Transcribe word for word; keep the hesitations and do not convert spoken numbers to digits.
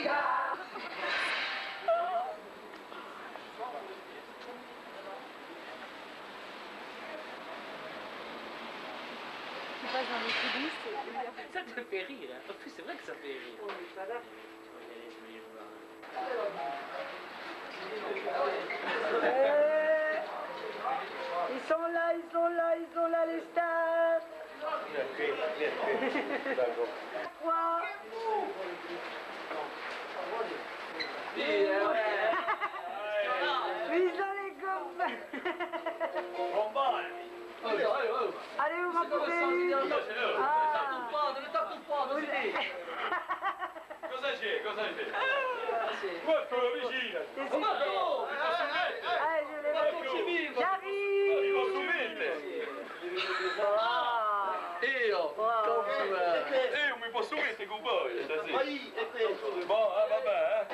Qui passe dans les coulisses et il y a... Ça te fait rire, hein. En plus, c'est vrai que ça fait rire. On n'est pas là. Euh, ils sont là, ils sont là, ils sont là, les stars. Quoi ? Ils sont les copains. Allez, vous m'en pouvez. Ah. Cosa c'hè? Cosa c'hè? Uè, sono vicino. Sì, sì. Ma no, mi posso mettere? Eh, io le... Ma no, mi posso mettere? Ah. Io? Wow. Come? Eh, io mi posso mettere con voi stasera? Ma io, e questo? Boh, eh, vabbè, eh.